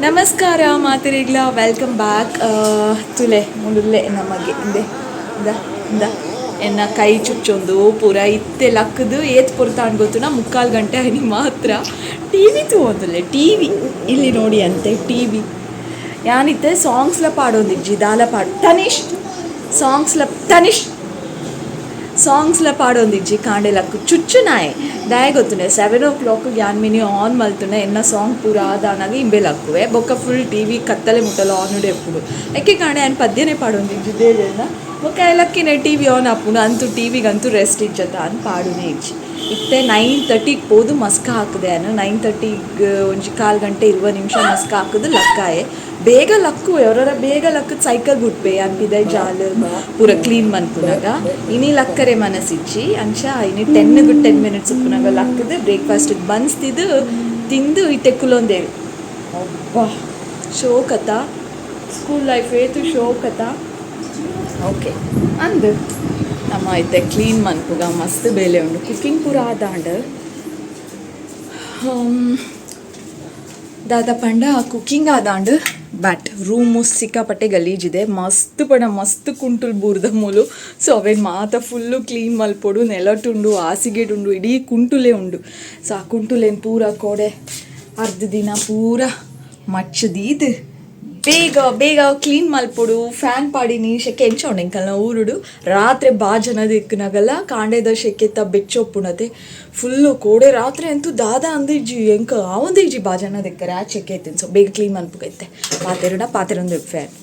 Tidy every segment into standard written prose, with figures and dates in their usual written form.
ನಮಸ್ಕಾರ ಮಾತೆರೆಗ್ಲ, welcome back. ತುಲೆ ಮುಳುಲ್ಲೆ ನಮಗೆ ಇಂದೆ ಇಂದ ಇಂದ ಎನ್ನ ಕೈ ಚುಚ್ಚೊಂದು ಪೂರ ಇತ್ತೆ ಲಕ್ಕದು ಏತ್ ಪೊರ್ತಾಂಡ್ ಗೊತ್ತುನ. ಮುಕ್ಕಾಲು ಗಂಟೆ ಆಯ್ನಿ ಮಾತ್ರ. ಟಿವಿ ತೂವೊಂದುಲ್ಲೆ, ಟಿವಿ ಇಲ್ಲಿ ನೋಡಿ ಅಂತೆ ಟಿವಿ. ಯಾನಿತ್ತೆ ಸಾಂಗ್ಸ್ಲ ಪಾಡೊಂದಿಜ್ಜಿ, ದಾಲ ಪಾಡ್ ತನಿಷ್ ಸಾಂಗ್ಸ್ಲ, ತನಿಷ್ ಸಾಂಗ್ಸ್ಲ ಪಾಡೊಂದಿಜ್ಜಿ. ಕಾಂಡೆ ಲಕ್ಕು ಚುಚ್ಚು ನಾಯೆ ದಾಯ ಗೊತ್ತುಂಡೆ, 7 ಓ ಕ್ಲಾಕ್ ಯಾನ್ ಮಿನಿ ಆನ್ ಮಲ್ತುಂಡ ಎನ್ನ ಸಾಂಗ್ ಪೂರ ಆದಾನಾಗ ಇಂಬೆ ಲಕ್ಕುವೆ. ಬೊಕ್ಕ ಫುಲ್ ಟಿವಿ ಕತ್ತಲೆ ಮುಟ್ಟಲ ಆನ್ ಎಪ್ಪುಡು. ಎಕ್ಕೆ ಕಾಂಡೆ ಯಾನ್ ಪದ್ಯನೇ ಪಾಡೊಂದಿಜ್ಜಿ ದೇವೇನ. ಬೊಕ್ಕ ಲಕ್ಕಿನ ಟಿವಿ ಆನ್ ಆಪುಂಡು ಅಂತೂ ಟಿವಿಗಂತೂ ರೆಸ್ಟ್ ಇಜ್ಜತ ಅನ್ ಪಾಡುನೇ ಇಜ್ಜಿ. ಇತ್ತೆ 9:30ಗೆ ಪೋದು ಮಸ್ಕ ಹಾಕುದೆ ಯಾನು. 9:30ಗೆ ಒಂಜಿ ಕಾಲು ಗಂಟೆ 20 ನಿಮಿಷ ಮಸ್ಕ ಹಾಕುದು ಲಕ್ಕಾಯೆ. ಬೇಗ ಲಕ್ಕು ಅವರವರ ಬೇಗ ಲಕ್ಕದ ಸೈಕಲ್ ಬುಟ್ಪೆ ಅನ್ಪಿದೆ. ಜಾಲ್ ಪೂರ ಕ್ಲೀನ್ ಮನ್ಪುನಗ ಇನಿ ಲಕ್ಕರೆ ಮನಸ್ಸಿಜ್ಜಿ. ಅಂಚ ಇನಿ 10ಗೆ 10 ಮಿನಿಟ್ಸ್ ಉಪ್ಪುನಾಗ ಲಕ್ಕದು ಬ್ರೇಕ್ಫಾಸ್ಟ್ ಬನ್ಸ್ತಿದ್ದು ತಿಂದು ಇತ್ತೆ ಕುಲೊಂದೇರು. ಅಬ್ಬಾ, ಶೋಕತ ಸ್ಕೂಲ್ ಲೈಫ್ ಏತು ಶೋಕತ. ಓಕೆ ಅಂದ್ ನಮ್ಮ ಇತ್ತೆ ಕ್ಲೀನ್ ಮನ್ಪುಗ, ಮಸ್ತ್ ಬೇಲೆ ಉಂಡು. ಕುಕ್ಕಿಂಗ್ ಪೂರ ಆದಾಂಡ್. ದಾದ ಪಂಡ ಕುಕ್ಕಿಂಗ್ ಆದಾಂಡ್, ಬಟ್ ರೂಮು ಸಿಕ್ಕಾಪಟ್ಟೆ ಗಲೀಜಿದೆ. ಮಸ್ತ್ ಪಂಡ ಮಸ್ತ್ ಕುಂಟುಲ್ ಬೂರ್ದ ಮೂಲು. ಸೊ ಅವೇನು ಮಾತ ಫುಲ್ಲು ಕ್ಲೀನ್ ಮಲ್ಪೊಡು. ನೆಲಟುಂಡು, ಹಾಸಿಗೆಡುಂಡು, ಇಡೀ ಕುಂಟುಲೇ ಉಂಡು. ಸೊ ಆ ಕುಂಟುಲೇನು ಪೂರ ಕೋಡೆ ಅರ್ಧ ದಿನ ಪೂರ ಮಚ್ಚದೀದು ಬೇಗ ಬೇಗ ಕ್ಲೀನ್ ಮಲ್ಪೊಡು. ಫ್ಯಾನ್ ಪಾಡಿನಿ, ಶೆಕೆ ಎಂಚ ಉಂಡು ಎಂಕಲ್ನ ಊರುಡು. ರಾತ್ರಿ ಬಾ ಜನ ದಿಕ್ಕುನಾಗಲ್ಲ ಕಾಂಡೆದ ಶೆಕೆತ ಬೆಚ್ಚೊಪ್ಪುಣತೆ ಫುಲ್ಲು. ಕೋಡೆ ರಾತ್ರಿ ಅಂತೂ ದಾದ ಅಂದಿಜ್ಜಿ, ಎಂಕ ಆವಂದಿಜ್ಜಿ ಬಾ ಜನ ದಿಕ್ಕರೆ, ಆ ಶೆಕೆ ಐತಿನ್. ಸೊ ಬೇಗ ಕ್ಲೀನ್ ಮನ್ಪುಗೈತೆ. ಪಾತೆರುಡ ಪಾತೆರೊಂದು ಫ್ಯಾನ್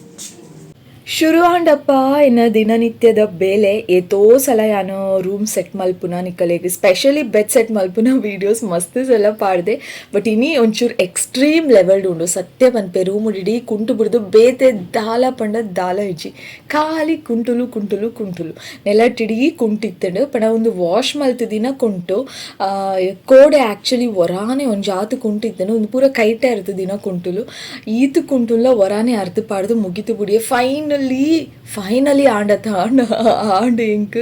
ಶುರು ಆಂಡಪ್ಪ ಇನ್ನು ದಿನನಿತ್ಯದ ಬೇಲೆ. ಏತೋ ಸಲ ಯಾನು ರೂಮ್ ಸೆಟ್ ಮಲ್ಪುನ, ನಿಕಲೆಗ್ ಸ್ಪೆಷಲಿ ಬೆಡ್ ಸೆಟ್ ಮಲ್ಪುನ ವೀಡಿಯೋಸ್ ಮಸ್ತ್ ಸಲ ಪಾಡ್ದೆ. ಬಟ್ ಇನಿ ಒಂಚೂರು ಎಕ್ಸ್ಟ್ರೀಮ್ ಲೆವೆಲ್ಡ್ ಉಂಡು. ಸತ್ಯ ಪನ್ಪೆ, ರೂಮ್ ಇಡೀ ಕುಂಟು ಬಿಡ್ದು ಬೇತೆ ದಾಲ ಪಂಡ ದಾಲ ಇಜ್ಜಿ. ಖಾಲಿ ಕುಂಟುಲು ಕುಂಟುಲು ಕುಂಟುಲು. ನೆಲಟಿಡೀ ಕುಂಟಿತ್ತಂಡು ಪಂಡ ಒಂದು ವಾಶ್ ಮಲ್ತದಿನ ಕುಂಟು. ಕೋಡೆ ಆ್ಯಕ್ಚುಲಿ ಒರಾನೆ ಒಂಜಾತು ಕುಂಟಿತ್ತಂಡು. ಒಂದು ಪೂರ ಕೈಟೆ ಅರ್ಧ ದಿನ ಕುಂಟುಲು. ಈತು ಕುಂಟುಲ್ಲ ಒರಾನೆ ಅರ್ಧ ಪಾಡ್ದು ಮುಗಿತು ಬುಡಿಯೆ. ಫೈನಲಿ ಫೈನಲಿ ಆಂಡತ ಆಂಡ ಆಂಡ್ ಎಂಕ್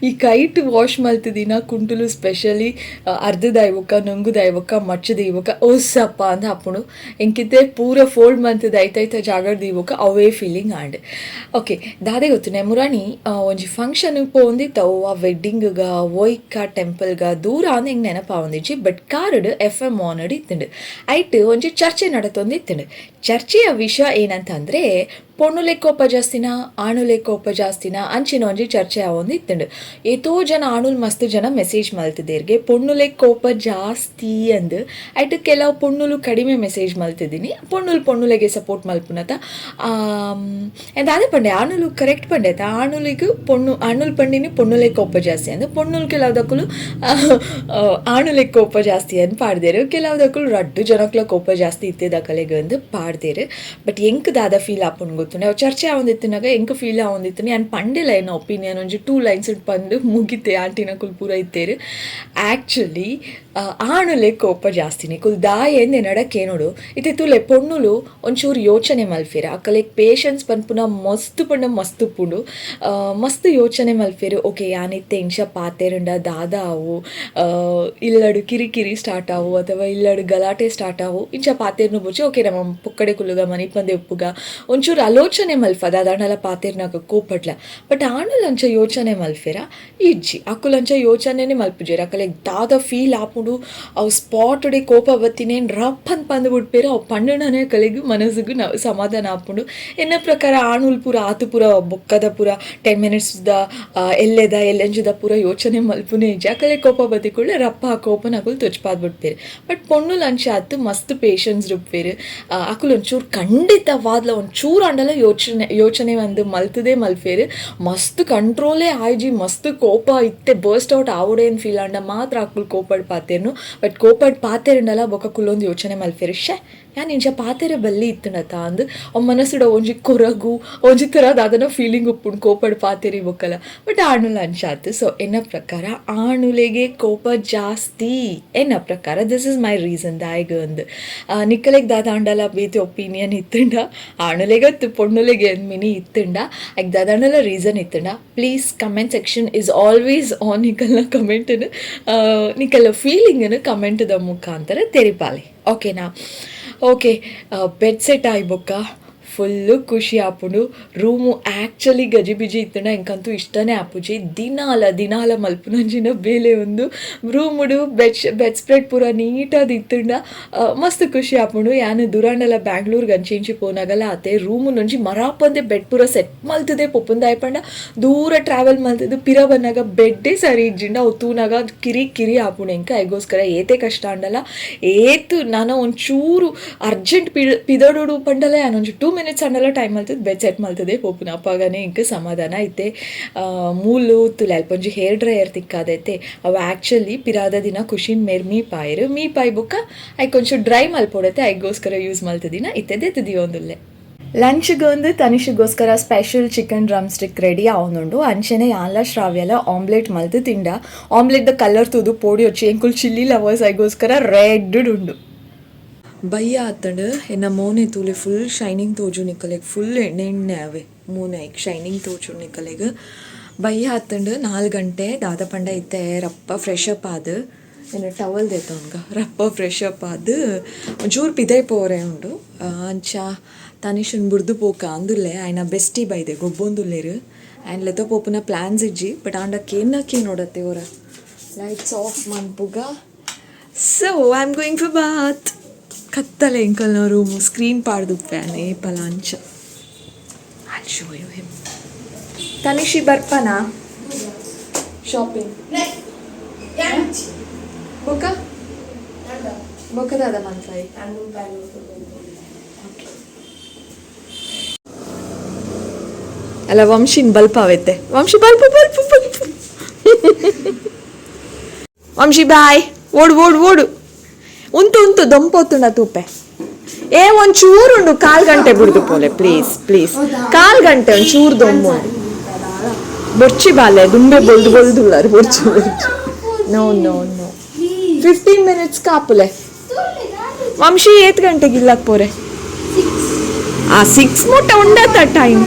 ಈ ಕೈಟ್ ವಾಶ್ ಮಲ್ತದಿನ ಕುಂಟುಲು ಸ್ಪೆಷಲಿ ಅರ್ಧದಾಯ್ಬೊಕ್ಕ ನೊಂಗುದಾಯ್ಬೊಕ್ಕ ಮಚ್ಚದೀಬೊಕ್ಕ ಓಸಪ್ಪ ಅಂದ್ ಆಪುಂಡು. ಎಂಕಿತ್ತೆ ಪೂರ ಫೋಲ್ಡ್ ಮಲ್ತದ ಐತೈತ ಜಾಗಡ್ ದೀಬೊಕ್ಕ ಅವೇ ಫೀಲಿಂಗ್ ಆಂಡ್. ಓಕೆ, ದಾದೆ ಗೊತ್ತುನೆ, ಮುರಾಣಿ ಒಂಜಿ ಫಂಕ್ಷನ್ ಪೋಂದಿತ್ತ. ಆ ವೆಡ್ಡಿಂಗ್ಗ ಒಯ್ಕ ಟೆಂಪಲ್ಗ ದೂರ ಅಂದ್ ಎಂಕ್ ನೆನಪಾವೊಂದಿಜ್ಜಿ. ಬಟ್ ಕಾರುಡ್ ಎಫ್ ಎಮ್ ಆನ್ ಇತ್ತುಂಡು. ಐಟ್ ಒಂಜಿ ಚರ್ಚೆ ನಡತೊಂದಿತ್ತುಂಡು. ಚರ್ಚೆಯ ವಿಷಯ ಏನಂತಂದ್ರೆ, ಪೊಣ್ಣುಲೆ ಕೋಪ ಜಾಸ್ತಿನ, ಆಣುಲೆ ಕೋಪ ಜಾಸ್ತಿನ, ಅಂಚಿನ ಒಂಜಿ ಚರ್ಚೆ ಆವೊಂದಿತ್ತುಂಡು. ಏತೋ ಜನ ಆಣುಲ್ ಮಸ್ತ್ ಜನ ಮೆಸೇಜ್ ಮಲ್ತಿದ್ದೇರ್ಗೆ, ಪೊಣ್ಣುಲೆ ಕೋಪ ಜಾಸ್ತಿ ಅಂದ್. ಐಟ್ ಕೆಲವು ಪೊಣ್ಣುಲು ಕಡಿಮೆ ಮೆಸೇಜ್ ಮಲ್ತಿದ್ದೀನಿ. ಪೊಣ್ಣುಲು ಪೊಣ್ಣುಲೆಗೆ ಸಪೋರ್ಟ್ ಮಲ್ಪುನತ ದಾದೆ ಪಂಡೆ, ಆಣುಲು ಕರೆಕ್ಟ್ ಪಂಡೆ ಆತ. ಆಣುಲಿಗ್ ಪೊಣ್ಣು ಆಣುಲ್ ಪಂಡಿನಿ ಪೊಣ್ಣುಲೆ ಕೋಪ ಜಾಸ್ತಿ ಅಂದ್. ಪೊಣ್ಣುಲು ಕೆಲವುದಕ್ಕಲು ಆಣುಲೆ ಕೋಪ ಜಾಸ್ತಿ ಅಂದ್ ಪಾಡ್ದೇರು. ಕೆಲವುದಕ್ಕಲು ರಡ್ಡು ಜನಕ್ಲ ಕೋಪ ಜಾಸ್ತಿ ಇತ್ತಿದಕಲೆಗ್ ಅಂದ್ ಪಾಡ್ದೇರು. ಬಟ್ ಎಂಕ್ ದಾದ ಫೀಲ್ ಆಪುಂಡು ಗೊತ್ತುಂಡೆ? ಅವು ಚರ್ಚೆ ಆವೊಂದಿತ್ತಿನಾಗ ಎಂಕ್ ಫೀಲ್ ಆವೊಂದಿತ್ತು. ಯಾನ್ ಪಂಡಿಲ್ಲ ಎನ್ನ ಒಪಿನಿಯನ್. ಒಂಜಿ ಟೂ ಲೈನ್ಸ್ ಪಂದ್ ಮುಗಿತೆ. ಆಂಟಿನಕುಲು ಪೂರ ಇತ್ತೇರು. ಆ್ಯಕ್ಚುಲಿ ಆಣುಲೆ ಕೋಪ ಜಾಸ್ತಿ. ನಿಕುಲ್ ದಾಯೆ ಎನ್ನಡ ಕೇನೋಡು. ಇತ್ತೆ ತೂಲೆ, ಪೊಣ್ಣುಲು ಒಂಚೂರು ಯೋಚನೆ ಮಲ್ಫೆರ್. ಅಕಲೆಗ್ ಪೇಷನ್ಸ್ ಪನ್ಪುನ ಮಸ್ತ್ ಪಂಡ ಮಸ್ತ್ ಉಪ್ಪುಂಡು. ಮಸ್ತ್ ಯೋಚನೆ ಮಲ್ಫೆರ್. ಓಕೆ, ಯಾನಿತ್ತೆ ಇಂಚ ಪಾತೆರಂಡ ದಾದ ಆವು, ಇಲ್ಲಡು ಕಿರಿಕಿರಿ ಸ್ಟಾರ್ಟ್ ಆವು ಅಥವಾ ಇಲ್ಲಡು ಗಲಾಟೆ ಸ್ಟಾರ್ಟ್ ಆವು, ಇಂಚ ಪಾತೆರ್ನು ಬೊಚ್ಚಿ. ಓಕೆ, ನಮ್ಮ ಪೊಕ್ಕಡೆ ಕುಲ್ಲುಗ, ಮನಿಪಂದೆ ಉಪ್ಪುಗ, ಒಂಚೂರು ಆಲೋಚನೆ ಮಲ್ಫ ದಾದಾಂಡಲ ಪಾತೆರ್ನಾಗ ಕೋಪಡ್ಲ. ಬಟ್ ಆಣುಲಂಚ ಯೋಚನೆ ಮಲ್ಫೆರ? ಇಜ್ಜಿ. ಅಕುಲಂಚ ಯೋಚನೆನೆ ಮಲ್ಪುಜೆರ್. ಅಕಲೆಗ್ ದಾದ ಫೀಲ್ ಆಪುಂಡು, ಅವು ಸ್ಪಾಟ್ ಡೆ ಕೋಪ ಬತ್ತಿನೇನ್ ರಪ್ ಅಂತ ಪಂದ್ ಬಿಡ್ಪೇರು. ಅವು ಪಂಡಣನೆ ಅಕಲೆಗ್ ಮನಸ್ಸಿಗೆ ಸಮಾಧಾನ ಆಪುಂಡು. ಎನ್ನ ಪ್ರಕಾರ ಆಣುಲ್ ಪೂರ ಆತು ಪೂರ ಬೊಕ್ಕದ ಪೂರ 10 ಮಿನಿಟ್ಸ್ the ಎಲ್ಲೆದ ಎಲ್ಲೆಂಜದ ಪೂರ ಯೋಚನೆ ಮಲ್ಪುನೇ ಇಜ್ಜಿ. ಅಕಲೆ ಕೋಪ ಬತ್ತಿ ಕೂಡ್ಲೆ ರಪ್ಪ ಆ ಕೋಪನ ಅಕುಲು ತೊಚ್ಪಾದ್ ಬಿಡ್ಪೇರು. ಬಟ್ ಪೊಣ್ಣುಲು ಅಂಚ ಆತ್, ಮಸ್ತ್ ಪೇಷನ್ಸ್ ರುಪ್ಪೇರು. ಅಕುಲು ಒಂಚೂರು ಖಂಡಿತವಾದ್ಲ ಒಂಚೂರು ಆಂಡಲ ಯೋಚನೆ ಯೋಚನೆ ಒಂದು ಮಲ್ತದೇ ಮಲ್ಪೇರು. ಮಸ್ತ್ ಕಂಟ್ರೋಲೇ ಆಯ್ಜಿ, ಮಸ್ತ್ ಕೋಪ ಇತ್ತೆ ಬರ್ಸ್ಟ್ ಔಟ್ ಆವಡೇನ್ ಫೀಲ್ ಆಂಡ ಮಾತ್ರ ಅಕುಲು ಕೋಪಡ್ ಪಾತೇರ್ನು. ಬಟ್ ಕೋಪಡ್ ಪಾತೆರಂಡಲ ಬೊಕ್ಕ ಕುಲ್ಲೊಂದು ಯೋಚನೆ ಮಲ್ಪೇರು. ಶೇ, ಯಾನ್ ಇಂಚ ಪಾತೆರೆ ಬಲ್ಲಿ ಇತ್ತುಂಡತ ಅಂದ್ ಅವ್ ಮನಸ್ಸುಡ ಒಂಜಿ ಕೊರಗು, ಒಂಜಿ ಥರ ದಾದನ ಫೀಲಿಂಗ್ ಉಪ್ಪುಂಡು ಕೋಪಡ್ ಪಾತೆರಿ ಬೊಕ್ಕಲ. ಬಟ್ ಆಣುಲು ಅಂಚ ಆತು. ಸೊ ಎನ್ನ ಪ್ರಕಾರ ಆಣುಲೆಗೆ ಕೋಪ ಜಾಸ್ತಿ ಎನ್ನ ಪ್ರಕಾರ. This is my reason ದಾಯಗ್ ಅಂದ್. ನಿಕ್ಕಲೆಗ್ ದಾದ ಆಂಡಲ ಬೇತೆ ಒಪಿನಿಯನ್ ಇತ್ತುಂಡ, ಆಣುಲೆಗತ್ತು ಪೊಣ್ಣುಲೆಗೆ ಮಿನಿ ಇತ್ತುಂಡ, ಐಕ್ ದಾದಾಂಡಲ ರೀಸನ್ ಇತ್ತುಂಡ, please, comment section is always on. ನಿಕಲ್ನ ಕಮೆಂಟ್ನು, ನಿಕಲ್ನ ಫೀಲಿಂಗನ್ನು ಕಮೆಂಟ್ದ ಮುಖಾಂತರ ತೆರಿಪಾಲೆ. ಓಕೆನಾ? ಓಕೆ, ಬೆಡ್ ಸೆಟ್ ಆಯ್ ಬೊಕ್ಕ ಫುಲ್ಲು ಖುಷಿ ಆಪುಂಡು. ರೂಮು ಆ್ಯಕ್ಚುಲಿ ಗಜಿಬಿಜಿ ಇತ್ತಂಡ ಎಂಕಂತೂ ಇಷ್ಟನೇ ಆಪುಜಿ. ದಿನಾಲ ದಿನಾಲ ಮಲ್ಪುನಂಚಿನ ಬೇಲೆ ಒಂದು. ರೂಮುಡು ಬೆಡ್ ಬೆಡ್ ಸ್ಪ್ರೆಡ್ ಪೂರ ನೀಟಾದ್ ಇತ್ತಂಡ ಮಸ್ತ್ ಖುಷಿ ಆಪುಂಡು. ಯಾನ್ ದುರಾಂಡಲ ಬ್ಯಾಂಗ್ಳೂರ್ಗೆ ಅಂಚೆ ಇಂಚೆ ಪೋನಾಗಲ ಆತೆ ರೂಮುನೊಂಜಿ ಮರಾಪಂದೆ ಬೆಡ್ ಪೂರ ಸೆಟ್ ಮಲ್ತದೆ ಪೋಪುಂಡು. ದಾಯೆ ಪಂಡ ದೂರ ಟ್ರಾವೆಲ್ ಮಲ್ತದು ಪಿರ ಬನ್ನಗ ಬೆಡ್ಡೇ ಸರಿ ಇಜ್ಜಿಂಡ ಅವು ತೂನಾಗ ಕಿರಿ ಕಿರಿ ಆಪುಂಡು ಎಂಕ್. ಐಗೋಸ್ಕರ ಏತೆ ಕಷ್ಟ ಆಂಡಲ ಏತ್ ನನ ಒಂಚೂರು ಅರ್ಜೆಂಟ್ ಪಿದಡೋಡು ಪಂಡಲ ಯಾನ್ ಒಂಜಿ 2 ಮಿನಿಟ್ಸ್ ಆಂಡಲ ಟೈಮ್ ಮಲ್ತದ್ ಬೆಡ್ ಸೆಟ್ ಮಲ್ತದೆ ಪೋಪುನ. ಅಪಗನೆ ಎಂಕ್ ಸಮಾಧಾನ. ಇತ್ತೆ ಮೂಲು ತುಲೆ ಅಲ್ಪ ಒಂಜಿ ಹೇರ್ ಡ್ರೈಯರ್ ತಿಕ್ಕಾದೈತೆ. ಅವು ಆ್ಯಕ್ಚುಲಿ ಪಿರಾದ ದಿನ ಖುಷಿನ್ ಮೇರ್ ಮೀಪಾಯೆರ್. ಮೀಪಾಯ್ ಬೊಕ್ಕ ಐಕ್ ಒಂಚೂರು ಡ್ರೈ ಮಲ್ಪೊಡತ್ತೆ, ಐಗೋಸ್ಕರ ಯೂಸ್ ಮಲ್ತದಿನ ಇತ್ತೆ ದೆತ್ತ್ ದೀವೊಂದುಲ್ಲೆ. ಲಂಚ್ಗೆ ಒಂದು ತನಿಷಿಗೋಸ್ಕರ special chicken drumstick ready ಆವೊಂದುಂಡು. ಅಂಚೆನೆ ಯಾನ್ಲ ಶ್ರಾವ್ಯಲ ಆಮ್ಲೆಟ್ ಮಲ್ತ್ ತಿಂಡ. ಆಮ್ಲೆಟ್ ದ ಕಲರ್ ತೂದು ಪೋಡಿ ಎಂಕುಲು ಚಿಲ್ಲಿ ಲವರ್ಸ್, ಐಗೋಸ್ಕರ ರೆಡ್ ಉಂಡು. ಬಯ್ಯ ಆತಂಡ್. ಎನ್ನ ಮೋನೆ ತೂಲೆ, ಫುಲ್ ಶೈನಿಂಗ್ ತೋಜು ನಿಕಲೆಗ್. ಫುಲ್ ಎಣ್ಣೆ ಎಣ್ಣೆ ಅವೆ ಮೋನೆ, ಐಕ್ ಶೈನಿಂಗ್ ತೋಜು ನಿಕಲೆಗ್. ಬಯ್ಯ ಆತಂಡ್, 4 ಗಂಟೆ. ದಾದ ಪಂಡ ಇತ್ತೆ ರಪ್ಪ ಫ್ರೆಶ್ ಅಪ್ ಆದ್, ಎನ್ನ ಟವಲ್ ದೆತ್ತೊನ್ಗ, ರಪ್ಪ ಫ್ರೆಶ್ ಅಪ್ ಆದ್ ಒಂಚೂರು ಪಿದೈ ಪೋರೆ ಉಂಡು. ಅಂಚ ತನಿಷನ್ ಬುಡ್ದು ಪೋಕ ಅಂದುಲ್ಲೆ. ಆಯ್ನ ಬೆಸ್ಟಿ ಬೈದೆ, ಗೊಬ್ಬೊಂದುಲ್ಲೆರ್. ಆ್ಯಂಡ್ ಲೆತ ಪೋಪುನ ಪ್ಲ್ಯಾನ್ಸ್ ಇಜ್ಜಿ, ಬಟ್ ಆಂಡ ಕೇನ್ನ ಕೇನೋಡತ್ತೆ ಓರ. ಲೈಟ್ಸ್ ಆಫ್ ಮನ್ಪುಗ. So I am going for bath. ಕತ್ತಲೆ ಎಂಕಲ್ನ ರೂಮು, ಸ್ಕ್ರೀನ್ ಪಾಡ್ದುಪ್ಪೆ ಏಪಲ ಅಂಚ. I'll show you him. Tanishi ಬರ್ಪನಾ ಶಾಪಿಂಗ್? ಬೊಕ್ಕ ಬೊಕ್ಕದಾದ ಮನ್ಫೈ. ಅಲ್ಲ, ವಂಶಿನ್ ಬಲ್ಪ ಅವೆತ್ತೆ. ವಂಶಿ, ಬಲ್ಪ ಬಲ್ಪ ಬಲ್ಪ. ವಂಶಿ, ಬಾಯ್. ಓಡು ಓಡು ಓಡು. ಉಂತು ಉಂತು, ದೊಂಪೊತ್ತುಂಡ ತೂಪೆ. ಏ, ಒಂಚೂರು ಉಂಡು, ಕಾಲ್ ಗಂಟೆ ಬಿಡ್ದು ಪೋಲೆ. ಪ್ಲೀಸ್ ಪ್ಲೀಸ್, ಕಾಲ್ ಗಂಟೆ ಒಂಚೂರು ದೊಂಬು ಬೊರ್ಚಿ ಬಾಲೆ. ದುಂಬೆ ಬೊಲ್ದು ಬೊಲ್ದುಲ್ಲಾರು. ಬೊರ್ಚಿ ಬೊರ್ಚಿ, ನೋ ನೋ ನೋ. 15 ಮಿನಿಟ್ಸ್ ಕಾಪುಲೆ. ವಂಶಿ, ಏತ್ ಗಂಟೆಗೆ ಇಲ್ಲಕ್ ಪೋರೆ? ಆ 6 ಮುಟ್ಟ ಉಂಡತ್ತ ಟೈಮ್?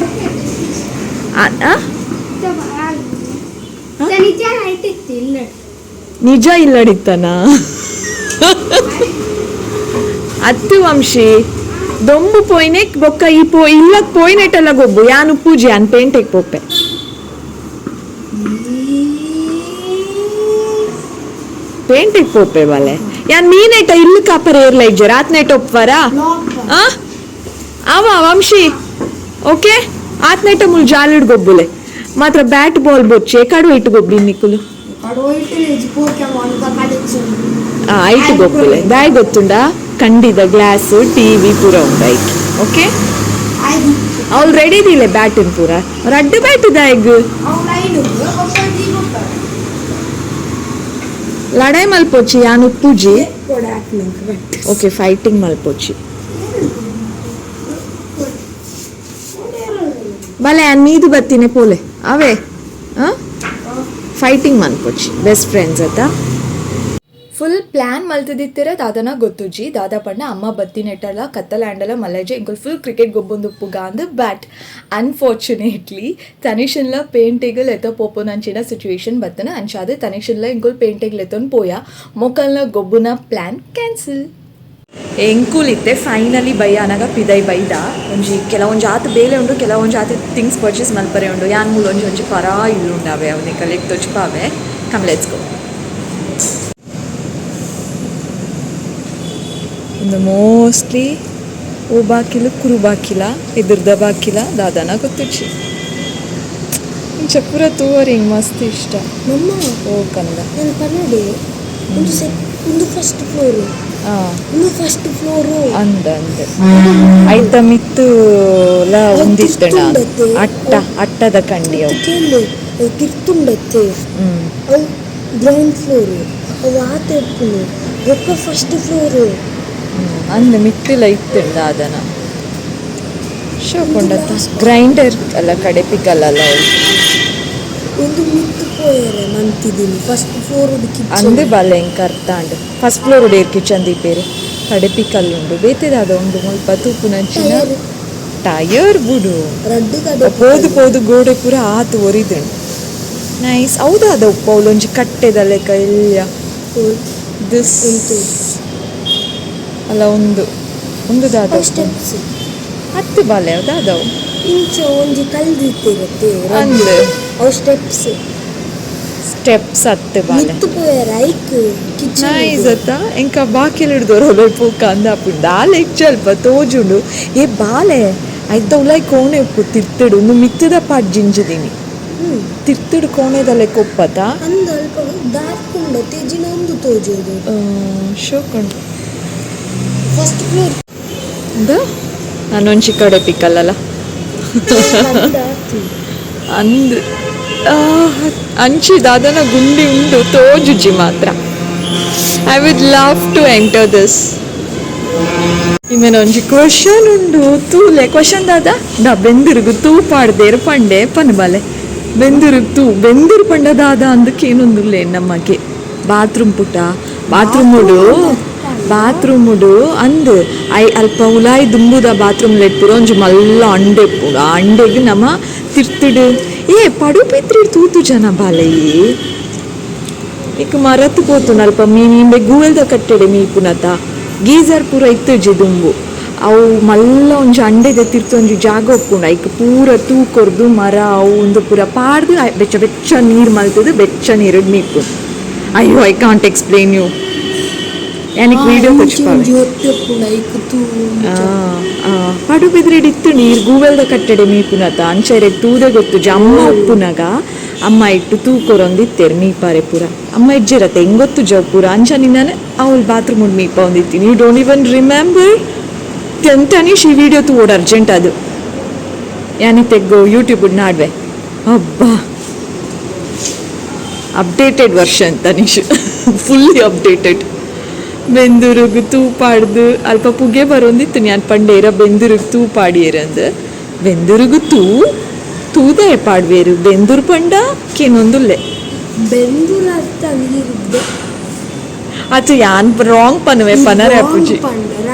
ನಿಜ ಇಲ್ಲಡಿತ್ತನ ಅತ್ತು ವಂಶಿ. ದೊಂಬು ಪೋಯ್ನೆಕ್ ಬೊಕ್ಕ ಈ ಪೋ ಇಲ್ಲಕ್ ಪೋಯ್ನೆಟಲ್ಲ ಗೊಬ್ಬು. ಯಾನು ಪೂಜೆ ಅನ್ ಪೇಂಟೆಗ್ ಪೋಪೆ. ಪೇಂಟೆಗ್ ಪೋಪೆ ಬಾಲೆ. ಯಾನ್ ಮೀನೇಟ ಇಲ್ಲು ಕಾಪರ ಏರ್ಲ ಇಜ್ಜೆ ರಾತ್ನೇಟ ಒಪ್ವಾರ ಆ ಅವ ವಂಶಿ. ಓಕೆ, ಆತ್ನೇಟ ಮುಲ್ ಜಾಲಿಡ್ ಗೊಬ್ಬುಲೆ. ಮಾತ್ರ ಬ್ಯಾಟ್ ಬಾಲ್ ಬೊಚ್ಚೆ, ಕಡು ಇಟ್ಟು ಗೊಬ್ಬಿ ನಿಕ್ಕುಲು. ಐಟ್ ಗೊಬ್ಬುಲೆ. ದಾಯ್ ಗೊತ್ತುಂಡ? ಕಂಡಿದ ಗ್ಲಾಸ್ ಟಿವಿ ಪೂರ ಉಂಡು ಐಕ್. ಓಕೆ, ಅವ್ಳು ರೆಡಿ ದಿಲೆ ಬ್ಯಾಟಿನ್ ಪೂರ. ರಡ್ಡು ಬ್ಯಾಟ್ ದಾಯಗ್ ಲಡಾಯಿ ಮಲ್ಪೊಚ್ಚಿ. ಯಾನ್ ಉಪ್ಪುಜಿ. ಓಕೆ, ಫೈಟಿಂಗ್ ಮಲ್ಪೊಚ್ಚಿ ಬಲೆ. ಯಾನ್ ಮೀದು ಬತ್ತಿನೆ ಪೋಲೆ ಅವೇ. ಫೈಟಿಂಗ್ ಮನ್ಪೊಚ್ಚಿ, ಬೆಸ್ಟ್ ಫ್ರೆಂಡ್ಸ್ ಅತ್ತ. ಫುಲ್ ಪ್ಲ್ಯಾನ್ ಮಲ್ತದಿತ್ತೆರ ದಾದನ ಗೊತ್ತುಜ್ಜಿ. ದಾದ ಪಂಡ ಅಮ್ಮ ಬತ್ತಿನೆಟ್ಟಲ ಕತ್ತಲ ಆಂಡಲ ಮಲ್ಲೆಜೆ, ಎಂಕುಲು ಫುಲ್ ಕ್ರಿಕೆಟ್ ಗೊಬ್ಬೊಂದುಪ್ಪುಗ ಅಂದ್. ಬಟ್ ಅನ್ಫಾರ್ಚುನೇಟ್ಲಿ ತನಿಷನ್ಲ ಪೇಂಟೆಗ್ ಲೆತ ಪೋಪುನಂಚಿನ ಸಿಚುವೇಶನ್ ಬತ್ತನ. ಅಂಚಾದ್ ತನಿಷನ್ಲ ಎಂಕುಲು ಪೇಂಟೆಗ್ ಲೆತೊಂದು ಪೋಯ. ಮೊಕಲ್ನ ಗೊಬ್ಬುನ ಪ್ಲ್ಯಾನ್ ಕ್ಯಾನ್ಸಲ್. ಎಂಕುಲಿತ್ತೆ ಫೈನಲಿ ಬಯ್ಯಾನಾಗ ಪಿದೈ ಬೈದ. ಒಂಜಿ ಕೆಲವೊಂಜಿ ಆತ್ ಬೇಲೆ ಉಂಡು, ಕೆಲವೊಂಜಿ ಆತ್ ಥಿಂಗ್ಸ್ ಪರ್ಚೇಸ್ ಮಲ್ಪರೆ ಉಂಡು. ಯಾನ್ ಮೂಲು ಒಂಜಿ ಒಂಜಿ ಪರಾ ಇಲ್ಲು ಉಂಡಾವೆ, ಅವು ನಿಕಲೆಗ್ ತೊಜ್ಪಾವೆ. Come, let's go. ಒಂದು ಮೋಸ್ಟ್ಲಿ ಓ ಬಾಕಿಲು ಕುರು ಬಾಕಿಲ ಎದುರ್ದ ಬಾಕಿಲ ದಾದನ ಗೊತ್ತುಜ್ಜಿ. ಇಂಚ ಪೂರ ತೂವರೆ ಹಿಂಗ್ ಮಸ್ತ್ ಇಷ್ಟ. ಮಮ್ಮ. ಓ ಕಂದ. ನಾನು ಪನ್ನಡೆ ಒಂದು ಸೆಕ್ ಒಂದು ಫಸ್ಟ್ ಫ್ಲೋರು. ಒಂದು ಫಸ್ಟ್ ಫ್ಲೋರು. ಅಂದ ಅಂದ್ ಐತ ಮಿತ್ತುಲ ಒಂದಿತ್ತಣ. ತಿರ್ತುಂಡತ್ತೆ. ಅಟ್ಟ ಅಟ್ಟದ ಕಂಡಿ ಅವು. ಕೇಳಿ, ಅವು ತಿರ್ತುಂಡತ್ತೆ. ಅವು ಗ್ರೌಂಡ್ ಫ್ಲೋರು, ಅವು ಆತ ಇಪ್ಪುನು ಬೊಕ್ಕ ಫಸ್ಟ್ ಫ್ಲೋರು. ಅಂದ್ ಮಿತ್ತುಲ ಇತ್ತುಂಡ ಅದನ ಶೋಕೊಂಡತ್ತ. ಗ್ರೈಂಡರ್ ಅಲ್ಲ, ಕಡೆ ಪಿಕಲ್ಲ ಅಲ್ಲ ಅವು. ಒಂದು ಮಿತ್ತು ಪೋಯರೆ ಮಂತಿದ್ದೀನಿ ಫಸ್ಟ್ ಫ್ಲೋರ್. ಅಂದ್ ಬಲೆ, ಎಂಕ್ ಅರ್ಥ ಆಂಡ್. ಫಸ್ಟ್ ಫ್ಲೋರ್ ಉಡೇರ್ ಕಿಚನ್ ದೀಪೇರು. ಕಡೆ ಪಿಕಲ್ ಉಂಡು, ಬೇತೆದಾದ ಉಂಡು ಮುಲ್ಪ ತೂಪುನಂಚಿನ. ಟೈರ್ ಬುಡು. ರಡ್ಡು ಕಡೆ. ಪೋದು ಪೋದು ಗೋಡೆ ಪೂರ ಆತು ಒರಿದುಂಡು. ನೈಸ್. ಹೌದಾದ ಉಪ್ಪ ಅವಳೊಂಜಿ ಕಟ್ಟೆದ ಲೆಕ್ಕ ಎಲ್ಯ. This ಅಲ್ಲ ಒಂದು ಒಂದು ದಾದ ಅವು ಸ್ಟೆಪ್ಸ್. ಹತ್ತು ಬಾಲೆ ದಾದವು. ಇಂಚ ಒಂಜಿ ಕಲ್ದಿತ್ತಿರತ್ತೆ. ಅಂದ್. ಅವು ಸ್ಟೆಪ್ಸ್. ಸ್ಟೆಪ್ಸ್ ಹತ್ತು ಬಾಲೆ. ಮಿತ್ತು ಪೋಯೆರ್ ಐಕ್ ಕಿಚನ್. ನೈಸ್ ಅತ್ತ? ಎಂಕ ಬಾಕಿಲ್ ಹಿಡ್ದೋರು ಪೂಕ ಅಂದಾಪುಂಡು. ದಾಲ ಇಚ್ಚಲ್ಪ ತೋಜುಂಡು. ಏ ಬಾಲೆ, ಐತ ಉಲಾಯ್ ಕೋಣೆ ಉಪ್ಪು ತಿರ್ತುಡು. ಉಂದು ಮಿತ್ತದ ಪಾಟ್ ಜಿಂಜಿದಿನಿ. ತಿರ್ತುಡು ಕೋಣೆದ ಲೆಕ್ಕ ಉಪ್ಪತ. ಅಂದ್, ಅಲ್ಪ ಡಾರ್ಕ್ ಉಂಡು, ತೇಜಿನ ಒಂದು ತೋಜುದು. ಶೋಕುಂಡು. First floor. ನಾನೊಂಚಿ ಕಡೆ ಪಿಕ್ಕಲ್ಲಲ್ಲ. ಅಂದ್, ಅಂಚಿ ದಾದನ ಗುಂಡಿ ಉಂಡು, ತೋಜುಜಿ ಮಾತ್ರ. I would love to enter this. ಇಮೇನ ಒಂಜಿ ಕ್ವಶನ್ ಉಂಡು, ತೂಲೆ. ಕ್ವಶನ್ ದಾದ? ದಾ ಬೆಂದಿರುಗು ತೂ ಪಾಡ್ದೇರು ಪಂಡೆ ಪನ್ ಬಾಲೆ. ಬೆಂದಿರುಗ್ ತೂ, ಬೆಂದಿರು ಪಂಡ ದಾದ ಅಂದಕ್ಕೆ ಏನೊಂದುಲ್ಲೆ ನಮಗೆ. ಬಾತ್ರೂಮ್ ಪುಟ, ಬಾತ್ರೂಮ್ ಉಡು, ಬಾತ್ರೂಮ್ ಉಡು ಅಂದ್. I ಅಲ್ಪ ಉಲಾಯಿ ದುಂಬುದ ಬಾತ್ರೂಮ್ ಲೆಟ್ಪುರ ಒಂಜಿ ಮಲ್ಲ ಅಂಡೆ ಇಪ್ಪುಂಡು. ಆ ಅಂಡೆಗ್ ನಮ ತಿರ್ತುಡು. ಏ, ಪಡುಪಿತ್ರಿ ತೂತು ಜನ ಬಾಲೆ. ಇಕ್ ಮರತ್ ಪೋತುಂಡು. ಅಲ್ಪ ಮೀನ್ ಇಂಬೆ ಗೂವೆಲ್ದ ಕಟ್ಟೆಡೆ ಮೀಪುನತ ಗೀಸರ್ ಪೂರ ಇತ್ತುಜಿ ದುಂಬು. ಅವು ಮಲ್ಲ ಒಂಜಿ ಅಂಡೆದ ತಿರ್ತು ಒಂಜಿ ಜಾಗ ಉಪ್ಪುಂಡು. ಐಕ್ ಪೂರ ತೂ ಕೊರ್ದು, ಮರ ಅವು ಉಂದು ಪೂರ ಪಾಡ್ದು, ಬೆಚ್ಚ ಬೆಚ್ಚ ನೀರು ಮಲ್ತದು, ಬೆಚ್ಚ ನೀರು ಮೀಪು. ಅಯ್ಯೋ, I can't explain you. Jannik video ತೋಚ್ಪಾವೆ. ಒಂಜಿ ಒಟ್ಟೆ ಉಪ್ಪುಂಡು, ಐಕ್ ತೂ. ಪಡುಬಿದ್ರೆಡ್ ಇತ್ತು ನೀರು, ಗೂವೆಲ್ದ ಕಟ್ಟೆಡೆ ಮೀಪುನತ. ಅಂಚೆರೆ ತೂದೆ ಗೊತ್ತು. ಅಮ್ಮ ಉಪ್ಪುನಗ ಅಮ್ಮ ಇಟ್ಟು ತೂ ಕೊರೊಂದಿತ್ತೇರು ಮೀಪಾರೆ ಪೂರ. ಅಮ್ಮ ಇಜ್ಜಿರತ್ತೆ, ಹೆಂಗ್ ಗೊತ್ತು ಜವ್ ಪೂರ. ಅಂಚ ನಿನ್ನ ಅವಳು ಬಾತ್ರೂಮ್ ಉಂಡು ಮೀಪ ಒಂದಿತ್ತೀನಿ. You don't even remember. Tanish ಈ ವಿಡಿಯೋ ತೂವೋಡು ಅರ್ಜೆಂಟ್. ಅದು ಯಾನಿ ತೆಗ್ಗು ಯೂಟ್ಯೂಬ್ ನಾಡ್ವೆ. ಅಬ್ಬಾ, updated version Tanish, fully updated. ಬೆಂದೂರುಗು ತೂ ಪಾಡ್ದು ಅಲ್ಪ ಪುಗೆ ಬರೋಂದಿತ್ತು. ನಾನು ಪಂಡೇರ ಬೆಂದೂರುಗ್ ತೂ ಪಾಡಿಯೇರಂದು. ಬೆಂದೂರುಗು ತೂ ತೂದೆ ಪಾಡ್ವೇರು? ಬೆಂದೂರು ಪಂಡ ಕೇನೊಂದುಲ್ಲೆ. ಬೆಂದೂರ ಅರ್ಥ ನೀರಿದ್ದೆ. ಅದು ಯಾನ್ ರಾಂಗ್ ಪನುವೆ ಪನರೆ ಅಪ್ಪುಜಿ.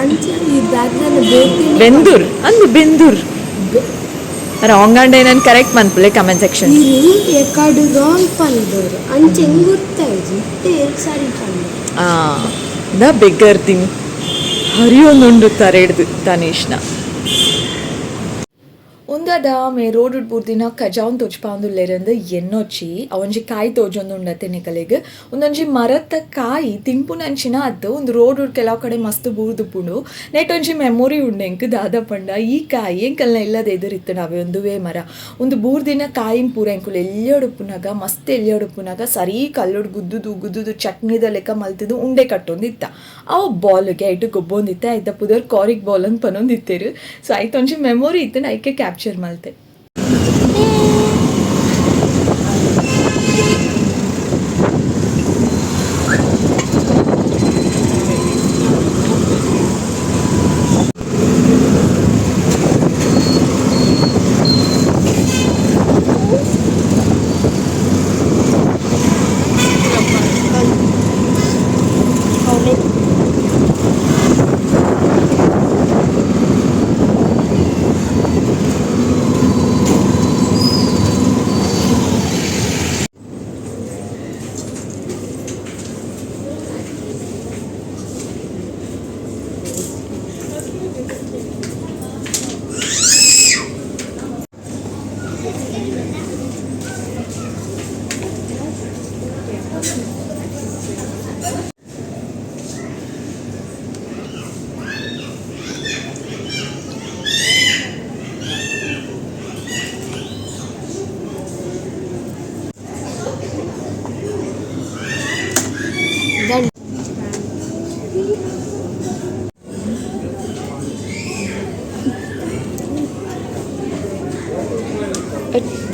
ಅಂಚ ಈ ಬ್ಯಾಗ್ನ ಬೇತೆ. ಬೆಂದೂರ್ ಅಂದು, ಬೆಂದೂರ್ ರಾಂಗ್ ಅಂಡ್ ನಾನು ಕರೆಕ್ಟ್ ಮನ್ಪುಲೆ ಕಮೆಂಟ್ ಸೆಕ್ಷನ್. ಇರು ಎಕಾಡು ರಾಂಗ್ ಪಂದೋರು ಅಂಚ ಹೆಂಗ್ ಗೊತ್ತಾಯ್ತು? ಇತ್ತೆ ಎರಡು ಸಾರಿ ಪಂಡ. ಆ the beggar thing ಹರಿಯೊಂದುಂಡು ತರೆಡ್ದು ತನೀಶ್ನ. ಉಂದದ ಮೇ ರೋಡ್ ಬೂರ್ದಿನ ಕಜಾವ್ನ್ ತೋಜ್ಪಾವೊಂದುಲ್ಲೆರಂದ್ ಎನ್ನೊಚ್ಚಿ. ಅವೊಂಜಿ ಕಾಯಿ ತೋಜೊಂದುಂಡತೆ ನಿಕಲೆಗ್. ಉಂದೊಂಜಿ ಮರತ್ತ ಕಾಯಿ, ತಿನ್ಪುನಂಚಿನ ಅತ್ತ್. ಉಂದು ರೋಡ್ ಕೆಲವು ಕಡೆ ಮಸ್ತ್ ಬೂರ್ದುಪ್ಪುಂಡು. ನೆಟ್ ಒಂಜಿ ಮೆಮೊರಿ ಉಂಡು ಎಂಕ್. ದಾದ ಪಂಡ, ಈ ಕಾಯಿ ಎಂಕಲ್ನ ಇಲ್ಲದ ಎದುರಿತ್ತುಂಡು ಅವೆ ಉಂದುವೇ ಮರ. ಉಂದು ಬೂರ್ದಿನ ಕಾಯಿನ್ ಪೂರ ಎಂಕುಲು ಎಲ್ಯೊಡುಪ್ಪುನಗ, ಮಸ್ತ್ ಎಲ್ಯೊಡುಪ್ಪುನಗ, ಸರಿ ಕಲ್ಲುಡ್ ಗುದ್ದುದು ಗುದ್ದುದು ಚಟ್ನಿದ ಲೆಕ್ಕ ಮಲ್ತುದು ಉಂಡೆ ಕಟ್ಟೊಂದಿತ್ತ. ಅವು ಬಾಲ್ಗೆ ಐಟ್ ಗೊಬ್ಬೊಂದಿತ್ತೆ. ಐತ ಪುದರ್ ಕಾರಿಕ್ ಬಾಲ್ ಅಂದ್ ಪನೊಂದಿತ್ತೆರ್. ಸೊ ಐತ ಒಂಜಿ ಮೆಮೊರಿ ಇತ್ತುಂಡು, ಐಕೆ ಕ್ಯಾಪ್ಚರ್ ಮಲ್ತೆ.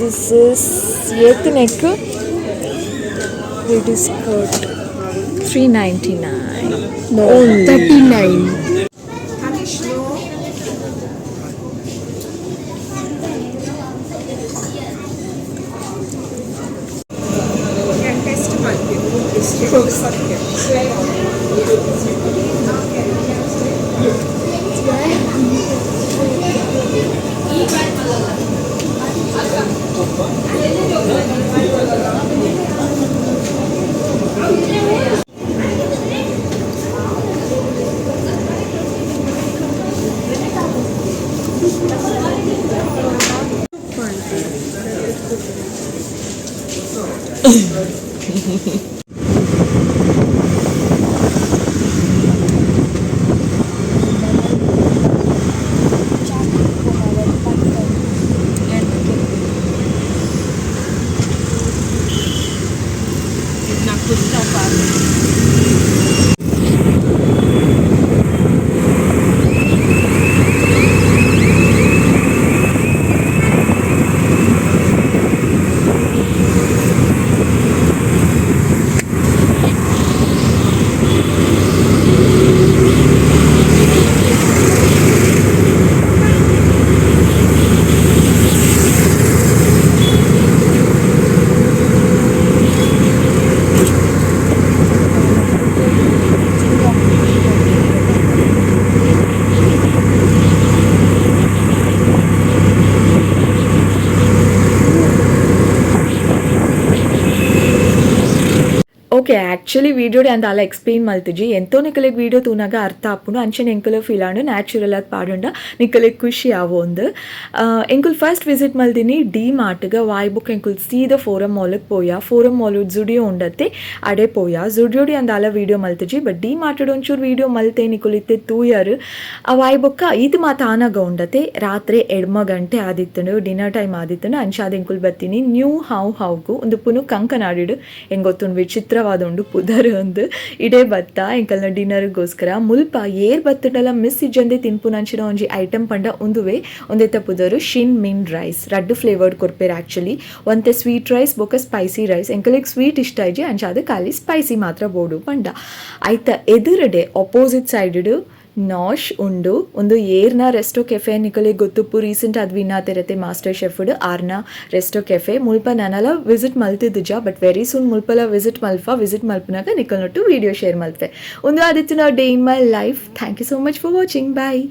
This is ಏತ್ neck? It is cut 399. 39. Okay, actually ವೀಡಿಯೋಡೆ ಅಂದ ಅಲ್ಲ ಎಕ್ಸ್ಪ್ಲೇನ್ ಮಲ್ತಿಜಿ. ಎಂತೋ ನಿಕಲೆಗ್ ವೀಡಿಯೋ ತೂನಾಗ ಅರ್ಥ ಆಪುಂಡು. ಅಂಚನೆ ಎಂಕುಲು ಫೀಲ್ ಆಂಡು ನ್ಯಾಚುರಲ್ ಆದ್ ಪಾಡುಂಡ ನಿಕಲೆಗ್ ಖುಷಿ ಆವೊಂದು. ಎಂಕುಲು ಫಸ್ಟ್ ವಿಸಿಟ್ ಮಲ್ದಿನಿ ಡಿ ಮಾರ್ಟ್ಗ್. ವಾಯ್ ಬೊಕ್ಕ ಎಂಕುಲು ಸೀದಾ ಫೋರಮ್ ಮಾಲ್ಗ್ ಪೋಯ. ಫೋರಮ್ ಮಾಲ್ ಜುಡಿಯೋ ಉಂಡತ್ತೆ, ಅಡೆ ಪೋಯ. ಜುಡಿಯೋಡಿ ಅಂದಾಲ ವೀಡಿಯೋ ಮಲ್ತಿಜಿ, ಬಟ್ ಡಿ ಮಾರ್ಟ್ಡ್ ಒಂಚೂರು ವೀಡಿಯೋ ಮಲ್ತೆ, ನಿಕುಲು ಇತ್ತೆ ತೂಯರ್. ವಾಯ್ ಬೊಕ್ಕ ಈತ್ ಮಾತ ಆನಗ ಉಂಡತೆ ರಾತ್ರೆ 8 ಗಂಟೆ ಆದಿತ್ತುಂಡು, ಡಿನ್ನರ್ ಟೈಮ್ ಆದಿತ್ತುಂಡು. ಅಂಚಾದ್ ಎಂಕುಲು ಬತ್ತೀನಿ ನ್ಯೂ how ಹೌಗು. ಉಂದು ಪುನು ಕಂಕನಾಡಿಡ್. ಎಂಕ್ ಗೊತ್ತುಂಡು ವಿಚಿತ್ರವಾದ ಉಂಡು ಪುದರ್ ಅಂದ್. ಇಡೇ ಬತ್ತ ಎಂಕಲ್ನ ಡಿನ್ನರ್ಗೋಸ್ಕರ. ಮುಲ್ಪ ಏರ್ ಬತ್ತುಂಡಲ ಮಿಸ್ ಇಜ್ಜಂದೆ ತಿನ್ಪುನಂಚಿನ ಒಂಜಿ ಐಟಮ್ ಪಂಡ ಉಂದುವೆ. ಉಂದೆತ ಪುದರು ಶಿನ್ ಮಿನ್ ರೈಸ್. ರಡ್ಡ್ ಫ್ಲೇವರ್ಡ್ ಕೊರ್ಪೆರ್ ಆಕ್ಚುಲಿ, ಒಂತೆ ಸ್ವೀಟ್ ರೈಸ್ ಬೊಕ ಸ್ಪೈಸಿ ರೈಸ್. ಎಂಕಲೆಗ್ ಸ್ವೀಟ್ ಇಷ್ಟ ಇಜ್ಜಿ, ಅಂಚಾದ್ ಖಾಲಿ ಸ್ಪೈಸಿ ಮಾತ್ರ ಬೋಡು ಪಂಡ. ಐತ ಎದುರುಡೆ ಅಪೋಸಿಟ್ ಸೈಡ್ ನಾಶ್ ಉಂಡು. ಒಂದು ಏರ್ನ ರೆಸ್ಟೋ ಕೆಫೆ ನಿಕಲೆಗ್ ಗೊತ್ತುಪ್ಪು. ರೀಸೆಂಟ್ ಆದ್ ವಿನ್ ಆತೆರತೆ ಮಾಸ್ಟರ್ ಶೆಫ್ ಆರ್ನ ರೆಸ್ಟೋ ಕೆಫೆ. ಮುಲ್ಪ ನನಲ ವಿಸಿಟ್ ಮಲ್ತಿದ್ದುಜ, ಬಟ್ ವೆರಿ ಸೂನ್ ಮುಲ್ಪಲ ವಿಸಿಟ್ ಮಲ್ಪ. ವಿಸಿಟ್ ಮಲ್ಪುನಾಗ ನಿಕಲ್ನೊಟ್ಟು ವೀಡಿಯೋ ಶೇರ್ ಮಲ್ತೆ. ಉಂದು ಆದಿತ್ತಿನ day in my life. Thank you so much for watching. Bye.